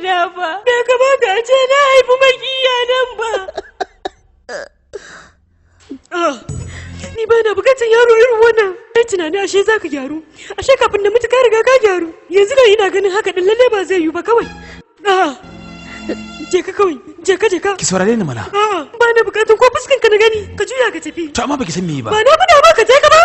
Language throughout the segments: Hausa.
na ba. Bai kamata a ce na haifi makiya nan ba. Ah, ni ba na bukatar yaro irin wannan. Ai tunani ashe za ka gyaru. Ashe kafin na mutu ka riga ka gyaru. Yanzu ga ina ganin haka din lalle ba zai yiwu ba kawai. Ah, je ka kawai, je ka je ka. Ki saurare ni mana. Ah, ba na bukatar ko fuskan ka na gani, ka juya ka tafi. To amma baki san me ba. Ba na faɗa ba ka je ka ba.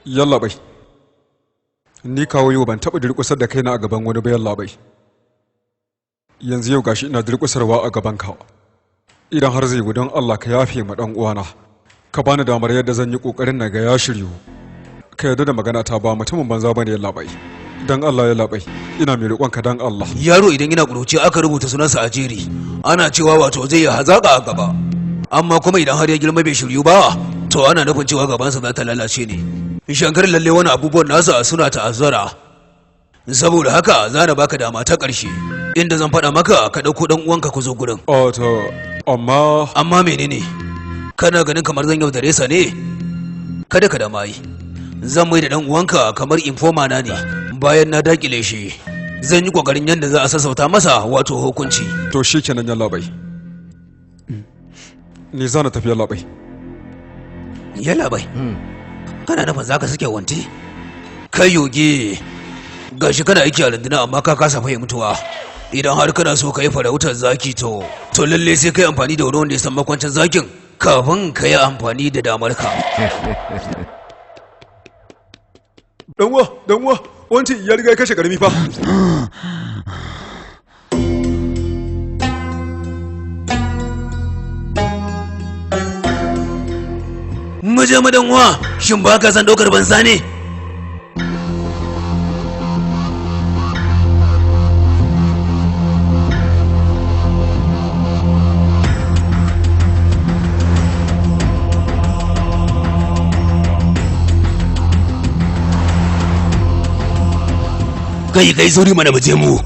Yallaɓai, ni kawo yau ban taɓa durƙusar da kaina a gaban wani ba yallaɓai. Yanzu yau gashi ina durƙusarwa a gaban ka. Idan har zai don Allah ka yafe ma ɗan uwana. Ka bani damar yadda zan yi ƙoƙarin na ga ya shiryu. Ka yarda da magana ta ba mutumin banza bane yallaɓai. Dan Allah yallaɓai, ina mai roƙon ka dan Allah. Yaro idan yana ƙuruci aka rubuta sunansa a jeri, ana cewa wato zai yi hazaƙa a gaba. Amma kuma idan har ya girma bai shiryu ba, to ana nufin cewa gabansa za ta lalace ne. Shankar lalle wani abubuwan nasa suna ta'azzara. Saboda haka za na baka dama ta ƙarshe, inda zan faɗa maka ka ɗauko ɗan uwanka ku zo gurin. Oh, to amma Amma menene? Kana ganin kamar zan yaudare sa ne? Kada ka dama yi. Zan mai da ɗan uwanka kamar informa na ne bayan na dakile shi. Zan yi ƙoƙarin yadda za a sassauta masa wato hukunci. To shikenan yallaɓai. Ni za na tafi yallaɓai. Yallaɓai. Kana nufin za ka sake wanti? Kai yoge, gashi kana aiki a rundunar amma ka kasa fahimtuwa. Idan har kana so ka yi farautar zaki to, to lalle sai ka yi amfani da wani wanda ya san makwancin zakin kafin ka yi amfani da damar ka. Danwa, danwa, wancan ya riga ya kashe karami fa. Mu je mu danwa, shin ba ka san ɗaukar banza ne? Kai kai sauri mana mu je mu.